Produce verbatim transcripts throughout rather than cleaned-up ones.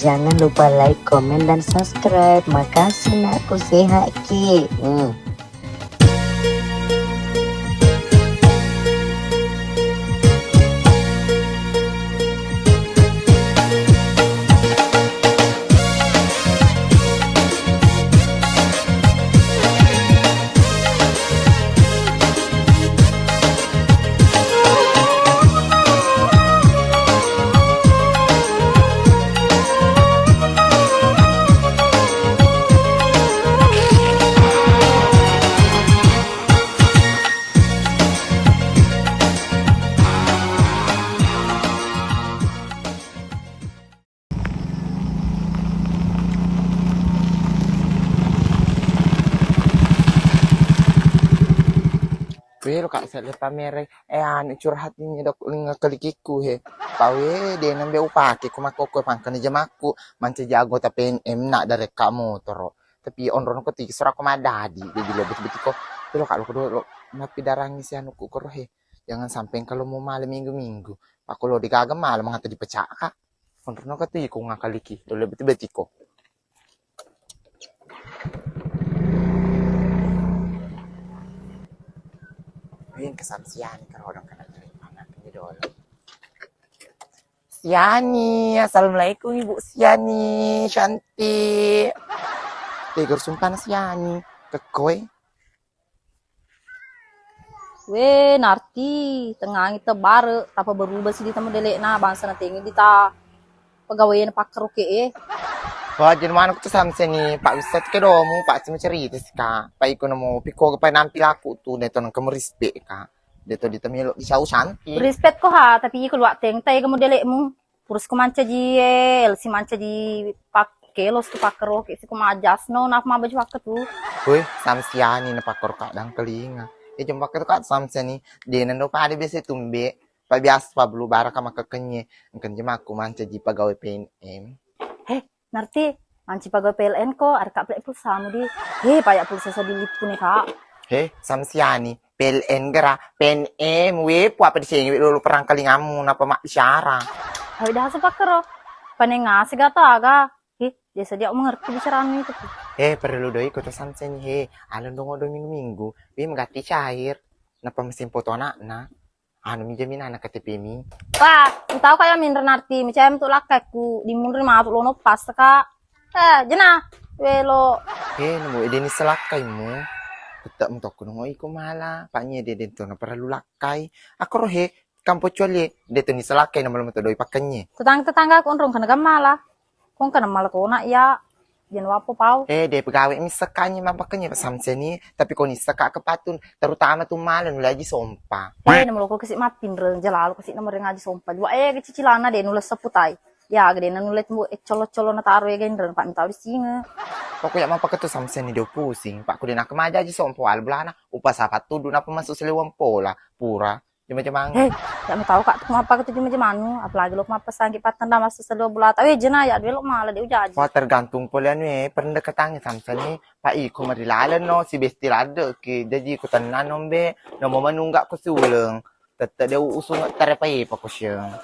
Jangan lupa like, komen, dan subscribe. Makasih, nakku, sehat ki. Hmm. Welo, Kak, saya pamereng. Eh, anu, curhat ini, dok, linga kelikikku, he. Pawe, de nambe upake, ku makkokko, pangkani jamakku, mancaji anggota P N M, nak, dari Kak motoro. Tapi onrono ko tiki, sura ko madadi, jadi lo beti-beti ko. Welo, Kak, lo ko dolo, napi darangi si anukku koro, he. Jangan sampai kalau mau malam minggu-minggu. Pak, lo digaga malam, mangata dipecah, Kak. Onrono ka tu iko ngakaliki, dole beti-beti ko. Wing kesan Siani, kalau orang kena beli pangan ini dole. Siani, assalamualaikum Ibu Siani, cantik. Tegur sumpah Siani, kekoi. We, Narti, tengngangi tebbare, tappa berubah si di temu dele'na, bangsa na tengngi di ta pegawai na pakkeroke e. Wah, jadi mana tu Samsiani, Pak Ustaz ke domu, Pak Ustaz cerita sih, Kak. Pak, iko nemu piko ke nampilaku tu, de to nang kamu respect, Kak. De to di temelo di sau cantik. Respect ko ha, tapi iko luak teng tai kamu dele'mu. Purus ko mancaji, eh, L C mancaji pakkelo si pakkeroke si ko majas no, napa mabaju pakke tu. Weh, Samsiani na pakkero kadang kelinga. Eh, jom pakke tu, Kak, Samsiani. De nando pada biasa tumbe. Pa biasa pa bulu baraka makkekenye. Engken jemakku mancaji pegawai P N M. Heh, Narti, manci pegawai P L N ko, areka pulsamu di. Heh, paya pulsa sabilippu ne, Kak. Heh, Samsiani. P L N gara, P N M, we, pu apa disengi we lolo perangkalingammu, napa mak bicara? Awe, dah sepakkero. Paneng ngase gata aga. Hi, biasa dia mengerti bicaranya itu. Eh, perlu doi kota Samsiani, he. Alon dongo do minggu-minggu. We, mengganti cair. Napa mesin foto anakna? Anu mi jaminan anak K T P mi. Wah, entau kayak minre Narti, micayam tu lakkaku, dimunri matu lono pas, Kak. Eh, jena, welo. Eh, nemu edeni selakkaimu. Tetap mentokku nongo iko mala. Paknya de dento na perlu lakkai. Aku rohe, kampo cuali, de toni selakkai na malu metodoi pakkenye. Tetangga-tetangga aku onrong kena gammala. Kong kena mala tona ya. Jen wapo pau. Eh, de pegawe mi sekkanyi mampakkenye Samsiani, tapi koni sekka kepatun, terutama tu mala nulaji sompa. Eh, nemu loko kesi mappinreng, jalalu kesi nemu rengaji sompa. Dua eh, kecicilana de nula seputai. Ya, gede na nulle tembu, eh, colo-colo na taro ya gendreng, Pak, mitau di singe. Pokoknya mau pakai tu Samsiani dia pusing, Pak, kudu nak kemaja aja sompo al bulana, upa sapat tudu napa masuk seliwang pola, pura, jema-jemang. Hei, ya mitau, Kak, tu apa ketu jema-jemanu, apalagi lo mappesan ki pattanda masuk seliwang bulata, eh, jena ya, dua lo malah dia ujaji. Wah, tergantung pole anu, eh, pendekatan Samsiani, Pak, iko mari laleng no, si besti ladde ki, jadi iko tenang nombe, no mau menunggak ko suleng. Tette de usung tare paipa ko siang.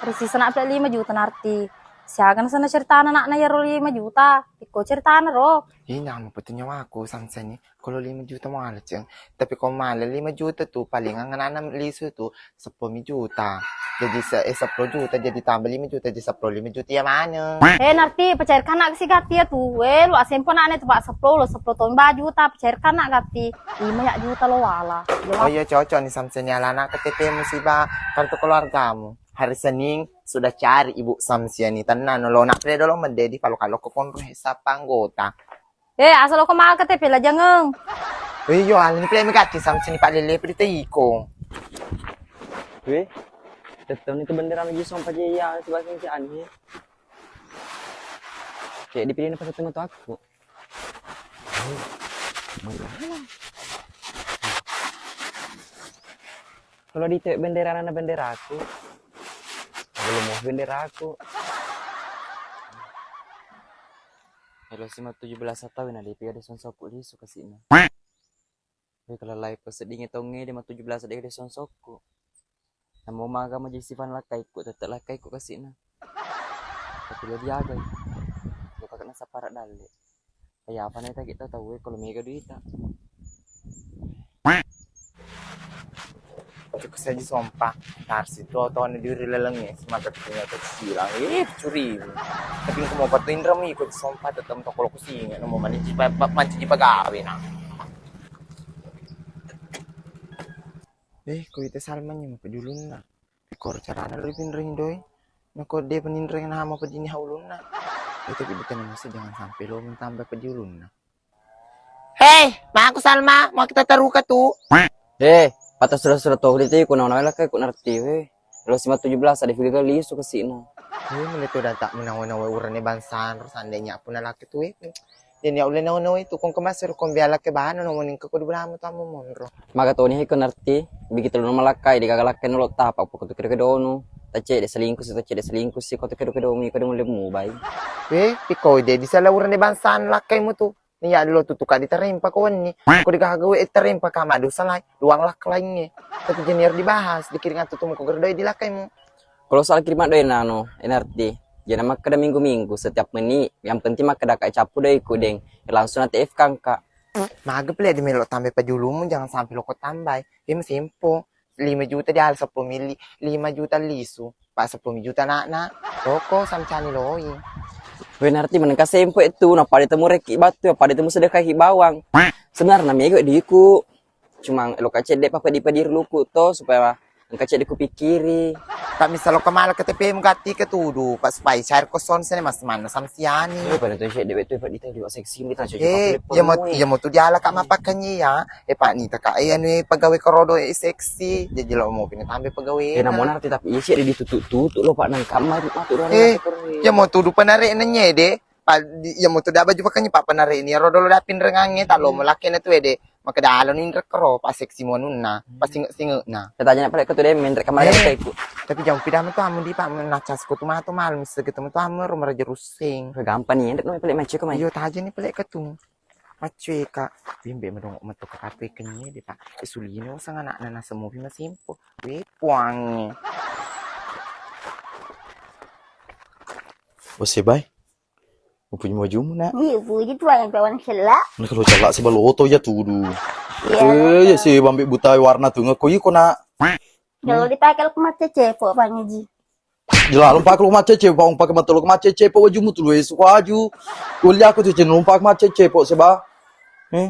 Risi sana pe lima juta Narti. Siaga na sana ceritana anakna yaro lima juta. Iko ceritana ro. Ih, nama petu nyawaku Samsiani. Kalau lima juta mala, Ceng. Tapi kalau mala lima juta tu paling angan-angan lisu tu sepuluh juta. Jadi se eh, sepuluh juta jadi tambah lima juta jadi sepuluh lima juta ya mana? Eh, Narti, pecairkan nak si gati ya tu. Eh, lu asempo nak ne tu, Pak, sepuluh, sepuluh tahun baju ta pecairkan nak gati. Lima ya juta lo wala. Oh iya, cocok nih Samsiani, alana K T P musibah kartu keluargamu. Hari Senin sudah cari Ibu Samsiani, tenang, lo nak pre dolo mendedi palo kalo ko konro sapa anggota. Eh, asal lo ko mal K T P lah jangeng. Wih, yo, alani pre megati Samsiani, Pak, lele pre te iko. Wih, tetap itu bendera lagi sompa je ya, sebagai si Ani. Kayak dipilih pas ketemu tuh aku. Kalau di bendera na benderaku. Belum mau benderaku. Elo sima tujuh belas tahun na D P ada sonsokku lisu kasih na. Wih, kalau live pesedingi tonge de ma tujuh belas de sonsokku. Namo maga maji sifan lakkaiku, tette lakkaiku kasina. Tapi lo diagai. Lo kakak nasapara dalle. Kaya apa na ita kita tahu, eh, kalau mega duita. Cukup saja sompa. Tarsi tu tau ni diri leleng ni. Semata punya tu silang. Eh, curi. Tapi aku mau patu indra mi ikut sompa tetap toko lo kusinga. Namo mani jipa, manci jipa gawe na. Eh, ko ita Salma ni mau pejulunna. Pikkoro carana lo ripinrengi doi? Nako de peninreng na hama pedini haulunna. Itu kita mesti jangan sampai lo mentambah pedi ulunna. Hei, mako Salma, mau kita taruka tu? Hei, patah sura-sura to di tiku nawa-nawa laka ku narti we. Lo sima tujuh belas ada video lisu ke sini. Hei, mele tu data menawa-nawa urane bangsa, terus andainya pun laki tu itu. Jadi ya ulle nawa-nawa itu kong kemas suruh kong biala ke bahan no moning ke kudu beramu tamu monro. Maga toni he ko narti, bigi telu malakkai, de gaga lakkai nolo tapa, poko tu kedo-kedonu. Tacede selingkuh si, tacede selingkuh si, ko tu kedo-kedonu, iko de mulle mubai. Eh, piko de di sala urane bangsa lakkai mu tu. Ni ya lo tu tuka ditarempa ko wenni. Ko de gaga we tarempa ka madu salai, luang lak lainge. Tapi jenior dibahas, dikiring atu tu muko gerdoi di lakkai mu. Kalau soal kiriman doi nano, N R T, jana makkeda minggu-minggu setiap meni, yang penting makkeda ka cappu doi ku deng, langsung na T F kangka. Maga pele di melo tambai pajulumu, jangan sampai loko tambai. Em sempo, lima juta di al sepuluh mili, lima juta lisu, pa sepuluh juta nak nak. Loko samcani loi. Weh, N R T menengka sempo itu, na pada temu reki batu, pada temu sedekah bawang. Sebenarnya mego diku. Cuma lo kacedde papedi-pedi luku to supaya engka cedde kupikiri. Tak misal lo kemala K T P mu gatti ketudu, pas pai cair kosong sene mas mana samsiani. Eh, pada tu cedde betul pak dita juga seksi ni tak cocok. Eh, iya mau iya mau tu diala kak mapakannya ya. Eh pak ni tak eh anu pegawai kerodo eh seksi. Jadi lo mau pindah tambah pegawai. Eh namun arti tapi isi ada ditutup-tutup lo pak nang kamar itu patut orang. Eh, iya mau tudu penare nanya deh. Pa, di, iya moto da baju pakannya pa penare ni ro dolo da pinrengangnge talo mo lakkena tu ede. Makkeda alo ni rekro pa seksi monunna, pa singe-singena. Tanya pale ko tu de menre kamar eh, iku. Tapi jam pidama tu amu di pa nacas ko tu mato malem segitu tu amu ro meraja rusing. Gampang ni enrek no pale macce ko mai. Iyo taja ni pale ko tu. Macce ka. Bimbe medong metu ka kape kenye de pa. Sulino sang anak nana semua bima simpo. We puang. Ose bai. Upuji wajumu nak. Iya, upuji tu yang kawan sela. Nak lo cella si baloto ya tudu. Iya. Eh, ya si bambi buta warna tu ngeko iko nak. Kalau dipakai lo macce cepo pangaji. Jelas lo pakai lo macce cepo, pakai mata lo macce cepo wajumu tu lo esu waju. Kuliah aku tu cendung pakai macce cepo seba. Eh.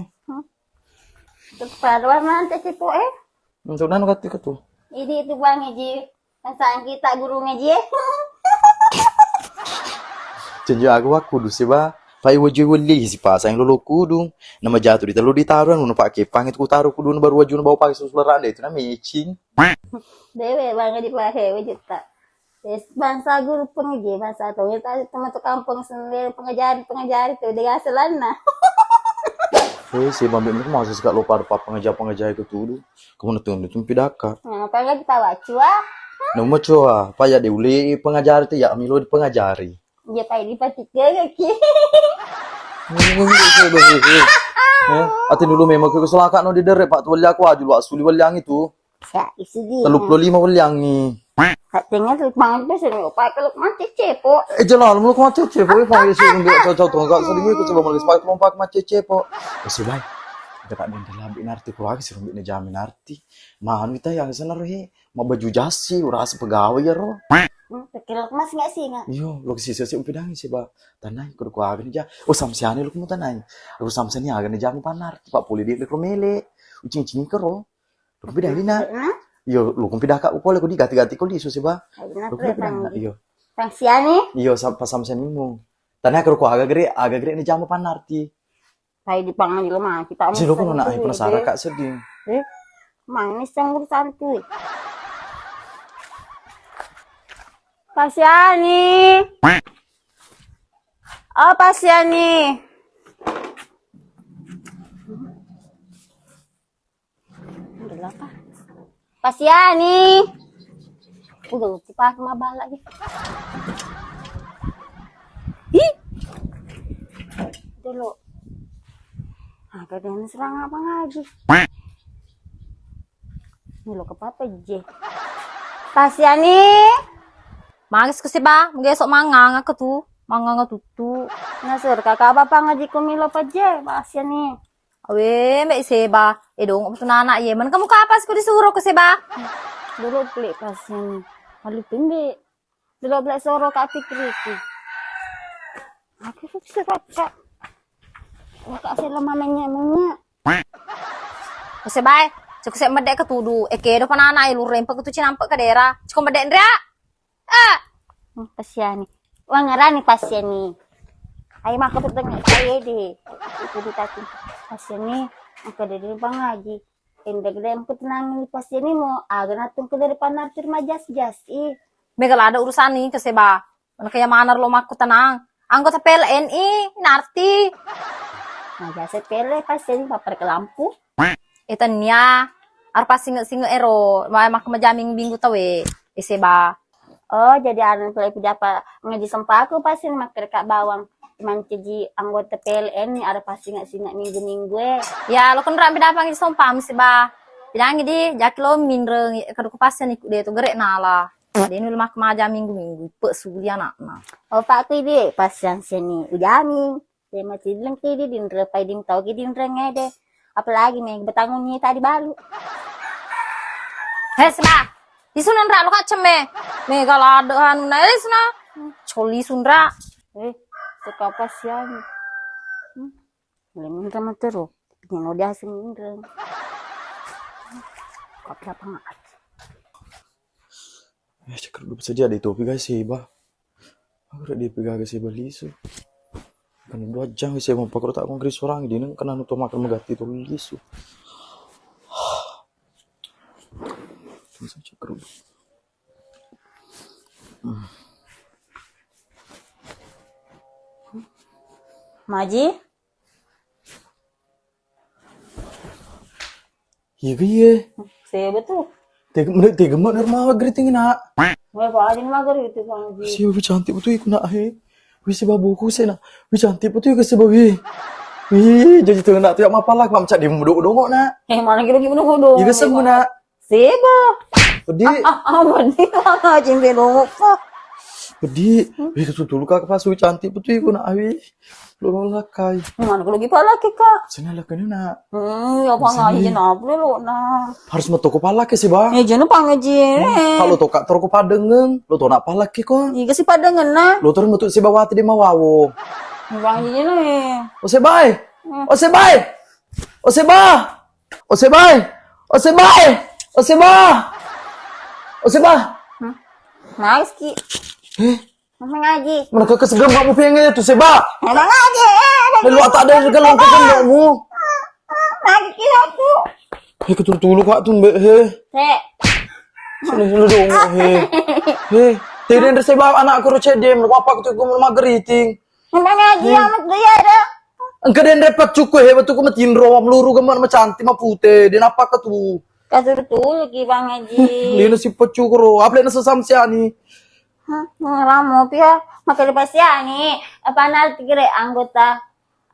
Terus pada warna macce cepo eh. Untuk nanu kata itu. Ini itu pangaji. Pasangi kita guru ngaji. Cenjo aku wakkudu seba. Pai wajui welli si pasang lolo kudu. Nama jatuh di telu ditaruh anu pakai pangit ku taruh kudu baru wajuna bau pakai susu lerande itu nama mecing. Dewe bangga dipakai wajutta. Yes, bangsa guru pengaji, bangsa tu kita teman tu kampung sendiri pengajari pengajari tu dia selanna. Eh, si bambi mereka masih suka lupa ada pengajar pengajar itu tuh. Kamu nonton itu pidaka. Nah, apa lagi tawa cua? Nama cua, apa ya diuli pengajar itu ya milo dipengajari. Iya pai di patik ya ki. Eh, ati dulu memang ke selaka no di dere pak tu wali aku aja lu asuli wali yang itu. Ya, isi di. Telu puluh lima wali yang ni. Katanya tuh bang itu sih lupa kalau mati cepo. Eh jelas lu mati cepo ya pak isi untuk cocok tuh enggak sedih itu coba malis pak lompat mati cepo. Isi bai. Kita tak ada lebih narti kurang sih lebih jamin arti. Manu kita yang sana rohi. Ma baju jasi, urasa pegawai ya ro. Hmm, pikir lo mas nggak sih nggak? Iyo, lo ke sisi sih upidangi sih ba. Tanai kudu ku aga ni ja. Oh samsiani lo kemu tanai. Aku samsiani aga ni jamu panar. Pak puli di lo mele. Ucing cing ke ro. Lo upidangi na. Iyo, lo kumpi daka ko le ko di gati-gati ko di su sih ba. Lo upidangi na. Iyo. Samsiani. Iyo, pas samsiani mu. Tanai kudu ku aga gere, aga gere ni jamu panar ti. Pai dipangan di lemah kita. Sih lo kono nak penasaran kak sedih. Eh, manis yang urusan tu. Pasiani. Oh, Pasiani. Adalah apa? Pasiani. Udah, cepat mabal lagi. Ih. Dulu. Apa dia serang apa ngaji? Dulu ke papa je. Pasiani. Magas ko Seba, mega esok mangang aku tu, mangang tuttu. Nasur kakak bapak ngaji ko milo paje, pasiani. Awe, mbak Seba, eh dong, aku tu nana ye, mana kamu kapas ko disuruh ko Seba? Dulu pelik pasiani, malu pimbe. Dulu pelik soro kak pikiriki. Aku tu Seba kak, kak saya lemah menyak menyak. Ko Seba e, cukup saya medek ketudu, eh kedo panana, eh lureng pe ketu cinampe ke daerah, cukup medek ndra. Ah! Hmm, pasiani. Wangerani pasiani. Ayo maka peteng saya deh. Itu di tadi. Pasiani, maka dia di Bang Haji. Endek deh, aku tenang ini pasiani mau. Aga natung ke dari panar terima jas-jas, ih. Mega lada urusan nih ke Seba. Mana kayak mana lo makku tenang. Anggota P L N I, narti. Nah, biasa P L N I pasiani papar ke lampu. Eh, tennia, arpa singe-singe ero, ma-, makku majaming minggu tawe, eh, Seba. Oh, jadi anu pale pidapa ngaji sompaku pasti makkeda Kak Bawang mancaji anggota P L N ni ada pas singa-singa minggu-minggu e. Ya, lo kenra pidapa ngaji sompamu Seba. Bilangi di, jaki lo minreng, kaduku pasian iku de to gere nala. Deni lo makku maja minggu-minggu, ipe suli anakna. Oh, Pak, aku ibi pasian seni ujaming. Tema cilleng ki di dinre, pai ding tau ki dinre ngede. Apalagi me betanggung ni tadi balu. He, Seba. Isu nanra lo kacem me. Me gala ade anu na, eh, suna. Coli sunra. Eh, suka apa siang? Hmm. Boleh minta matero. Pino dia sing dinre. Kok apa nggak? Eh, cakar dua saja ada topi guys, Seba. Aku udah dia pegang Seba lisu. Kan dua jam Seba pakro tak kongkri seorang di neng kena nuto makan megati to lisu. Bisa cakar. Maji? Iya, iya. Seba tu. Tega, tega mak normal geriting nak. Wah, paling mager itu Bang Haji. Seba cantik betul iku nak he. Wih, Seba buku sih nak. Wih, cantik betul iku Seba wih. Wih, jadi tu nak tiap mapalak mak cak dia mudok dongok nak. Eh, mana kira gimana dong? Iya, semua nak. Seba. Pedih. Ah, ah, ah, pedih. Cimpe dongok pa. Pedih. Wih, ketul dulu kak pas wih cantik betul iku nak wih. Lo lakai. Mana kalau gitu laki kak? Sini laki ini nak. Hmm, ya apa ngaji jenap lo nah. Harus metu ko palak ya Seba. Eh, jenap pangaji. Kalau to kak toro ko padengeng, lo to nak palak ko. Iya si padengeng nah. Lo terus metu Seba wati di mawawo. Bang ini nih. Oh Seba. Oh Seba. Oh Seba. Oh Seba. Oh Seba. Oh Seba. Hah? Nice ki. Eh? Mama ngaji. Mana kakak segempak mu pengen itu Seba. Mama ngaji. Eh, lu tak ada segala ke mu. Ngaji ki aku. Eh, ketul-tulu kak tuh mbak he. Sek. Sini sini dong he. He. Tadi ada Seba anakku ro cedem, apa tuh gue mau mageriting. Mama ngaji amat dia ada. Engka den repet cuku he, betul ku matinro, meluru gemar macantik mapute, den apa ke tu. Kasur tulu ki Bang Haji. Lino si pecu kro, apa lena sesam siani. Hah, ramo pia, maka lepas siani, apa nanti kira anggota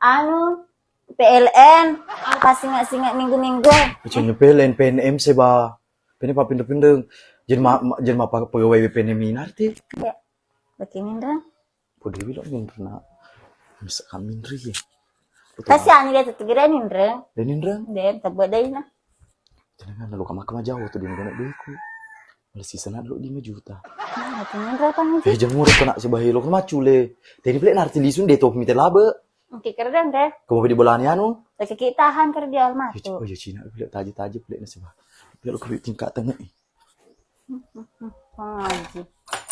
anu P L N, apa singa-singa minggu-minggu. Cuma P L N, P N M Seba. Pene pa pinreng-pinreng. Jadi ma, ma- jadi ma pa pegawai P N M ini arti. Ya. Bagi minreng. Podo wi lo minreng nak. Bisa kami minreng ya. Kasihan dia tuh kira minreng. Dan minreng. Dan tebak deh nah. Jangan lo kamu kemana jauh tuh di mana duitku. Malah sisa nak lo lima juta. Nah, itu minreng apa nih? Eh jangan murah kena sebahe lo kena cule. Tadi beli narti lisun deh tuh minta labe. Oke, keren deh. Kamu beli bolanya anu? Lagi kita tahan kerja almatu. Oh ya Cina beli taji-taji beli nasibah. Beli lo kebeli tingkat tengah. Pangaji.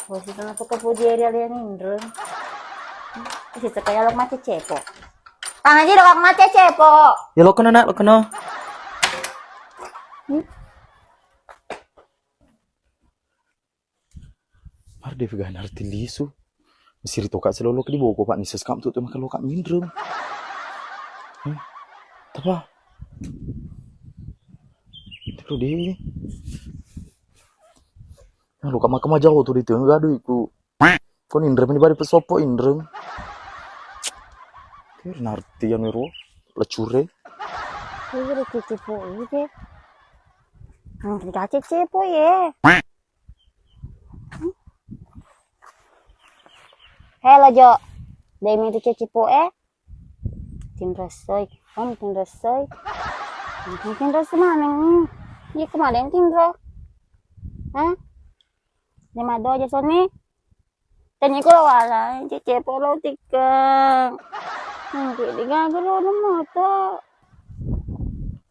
Wah, sita na paka puji eri alian inreng. Sita kaya lo mace cepo. Pangaji lo kak mace cepo. Ya lo kena nak, lo kena. Mar de vegana reti lisu. Misiri toka selolo ke diboko pak nises kam tu tu makan lokak minrem. Tapa? Terus deh. Nah, lo kama kama jauh tuh di tengah gaduh iku. Kon inrem ini bari pesopo inrem. Kira narti anu ro lecure. Kira cecepo ide. Nanti kacecepo ye. Helo, Jo. De' mi tu cecepo e. Tinro soi. Om tinro soi. Tinro semaneng. Iya, kemana tinro? Hah? De' maddoja soni. Tanya ko wala, cecepo lo tikeng. Nanti digaga lo moto.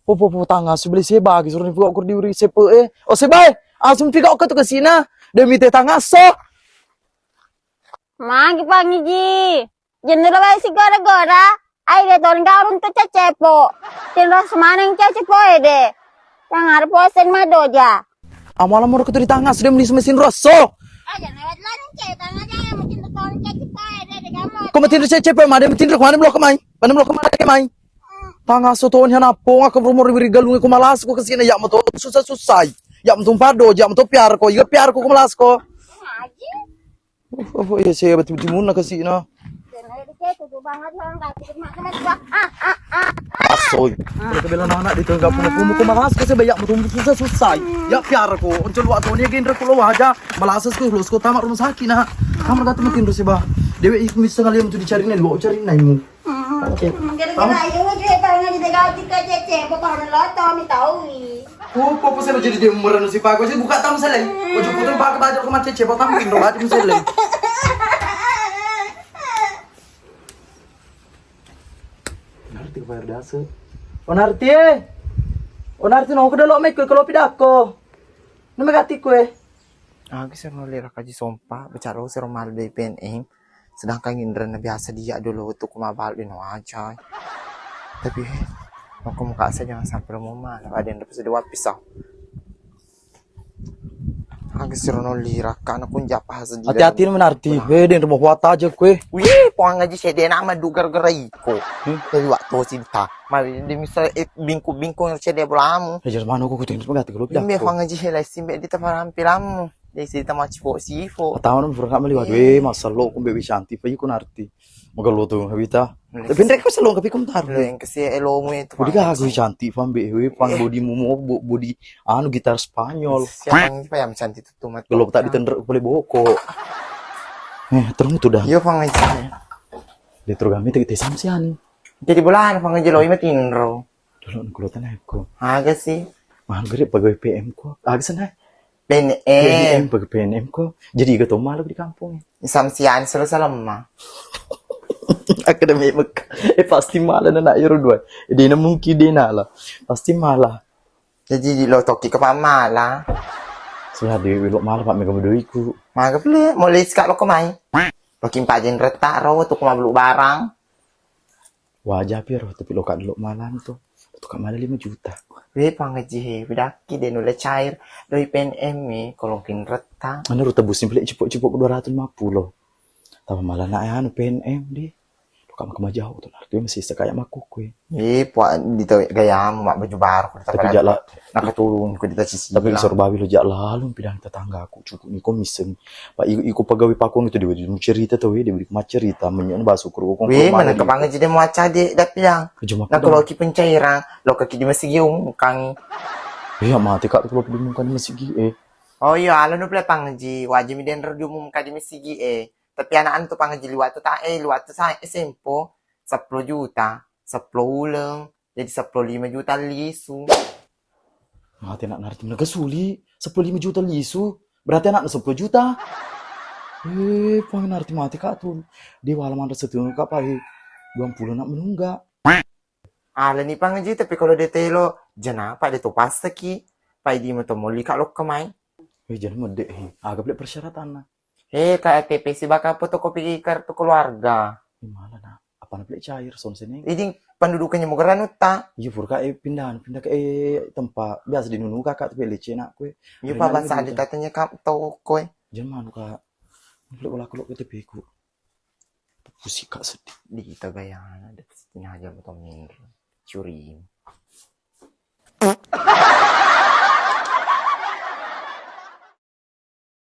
Popo, po, tangasso beli seba, ki suruh ni pigau kur diuri sepe e. Oh, seba e, asum pigau ke tu ke sina. De' mi te tangasso. Magi pangi ji. Jendela wae si gora-gora. Ai de' toni gaurung tu cecepo. Tinro semaneng cecepo e de'. Tangar posen maddoja. Amala moro ko tu di tangasso de' meni mesin rosso. Aja lewat lancet, aja yang mesin rosso, cecepo e de', de' gamu. Ko mesin rosso cecepo e, ma de' mesin rosso, mana blok mai? Mana blok mai? Tangasso toni hana ponga ko rumor wiri galung ko malas ko ke sina ya moto susah-susah. Ya moto paddoja, ya moto piar ko, iya piar ko, ko malas ko. Ngaji. Oh, oh, iya, saya betul timunna ke sina. Asoy. Kalau kebela anak di tengah punya pumu ko malas ko sebanyak moto susah-susah. Ya piar ko, oncol waktu ni gendra kulo waja. Malas ko, los ko tamat rumah sakit na. Kamar kata mungkin terus ba. Dewe ikut bisa ngalian untuk dicari nih, lo cari nih mu. Oke. Gara-gara ayo, gue tangan di dekat ke cece, bukan lo tau mi tau wi. Oh, kok saya jadi dia murah nasi pakai sih buka tamu selai. Ojo putar pakai baju ke macet, coba tamu pintu baju selai. Narti ke bayar dasa. Oh, Narti e. Oh, Narti, no, aku udah lo make ke lo pidako. Nama gati kue. Aga siro nolli rakaji sompa, bicara siro mala doi P N M, sedangkan inrenna biasa dia dolo tu ku mabal dino aja. Tapi, eh, maka muka saya jangan sampai lo mau mana, ada yang dapat sedih wapis ah. Aga siro nolli rakka na kunjapa sedih. Hati-hati dalam menarti, eh, dia mau kuat aja kue. Wih, puang aja saya dia nama dugar gerai ko. Hmm? Dari waktu cinta. Mari di misal, eh, bingkung-bingkung cede bolamu. Eh, jelas mana aku kutu ini pengganti kalau Imbe pindah. Fang aja hela simbe di taparampilammu. Dei si tamaci fo sifo. Tahu nang pura meli waduh, eh, masallo kumbe wisanti pa iku narti. Magalo tu habita. Tapi ndek ko salong kapi kum taru. Lo yang kesi elomu itu. Budi gagu cantik pambe we pang bodimu mo bo- bodi anu gitar Spanyol. Siapa yang apa yang cantik tuh tumat. Kalau tak ditendrek boleh boko. Eh, terus tu dah. Iya, fang aja. Dia terus kami tadi samsian. Jadi bola fang aja lo ima tinro. Dolo nengkulo tanah ko. Aga sih. Mager pegawai P M ko. Aga sana. P N M. P N M, pegawai P N M ko. Jadi iga to malu di kampung. Samsian selalu salemma. Aku udah memek. Eh, pasti malah anak yoro dua. Dia mungkin dia nala. Pasti malah. Jadi di lo toki ke pamala. Sudah di lo malah pak mega bedoiku. Maga pele, mulai sekarang lo kemai. Lo kimpa jenreta ro tu kemabelu barang. Waja piro, tapi lo ka delo malam tu. Tu ka malam lima juta. We pangaji he, bedaki de nulle cair. Doi P N M e, kolong kinretta. Mana ruta busi beli cipok-cipok dua ratus lima puluh. Tambah malah nak anu P N M di. Lo ka makan majau tu, tu masih sekaya makukue. Eh, puak di gayamu mak baju baru. Tapi jala Nakatulung ko dita sisi. Tapi sorbawi lo jak lalu pidang tetanggaku cukup niko miseng. Pak iko, iko pegawai pakong itu dia mau cerita tau dia beri maccerita menyo bahas ukur kong. Weh, mana kepangaji dia mau aca de dapidang. Kejumak. Nah kalau ki pencairan lo kaki di masigi umkang. Iya mati kak kalau di umkang di masigi eh. Oh iya, alo nu pula pangaji wajib mi denro di umum ka di masigi eh. Tapi anak anu tu pangaji liwat tu tak eh liwat tu saya S M P sepuluh juta, sepuluh uleng. Jadi sepuluh lima juta lisu. Mate nak narti mega suli, sepuluh lima juta lisu. Berarti anakna sepuluh juta. Eh, pang narti mate kak tu. Di wala manra setengah kak pai dua puluh nak menungga. Alani pangaji tapi kalau de telo jenapa de to pastaki. Pai di moto molli kak lokka mai. Eh, jadi mede he. Aga pale persyaratanna. Eh, K T P si bakal fotokopi kartu keluarga. Eh, malah nah. Apa na pale cair son seneng. Iding pendudukannya mau geranutta. Iya pur kak eh pindahan pindah ke eh tempat biasa di nunu kakak tapi lecce nak kue. Iya pak bangsa ada tatanya kak tau kue. Jangan manu kak. Pale bola kelok K T P ku. Pusing kak sedih. Di kita gaya ada setengah jam atau minum. Curi.